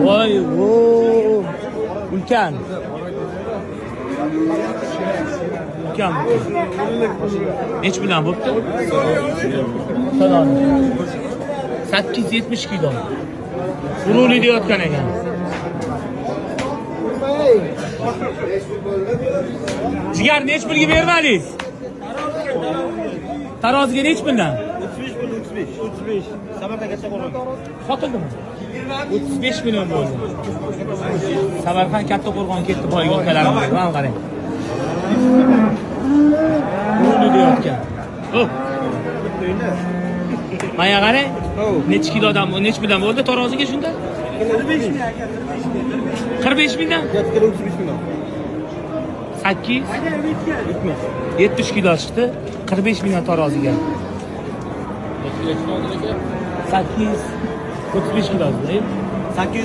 Voy, vo. Ulkan. Ulkan. Nechi bilan bo'pti? Salom. 870 kilo. Urug'li deyotgan ekan. Jigar nechi pulga bermadingiz? Taroziga nechi puldan? 35 bo'ldi, 35. 35. Samarqand katta qo'rg'on. Sotildimi? 35 million bo'ldi. Samarqand katta qo'rg'on ketdi boyga akalarimiz. Mana qarang. Urug'li deyotgan. Oh. Mana qarang. Nechi kilodan, nechi puldan bo'ldi taroziga shunda? 45 ming. 45 mingdan? 35 million. 8 70 kilo chiqdi. 45 mingdan taroziga. 8 35 kilo. 8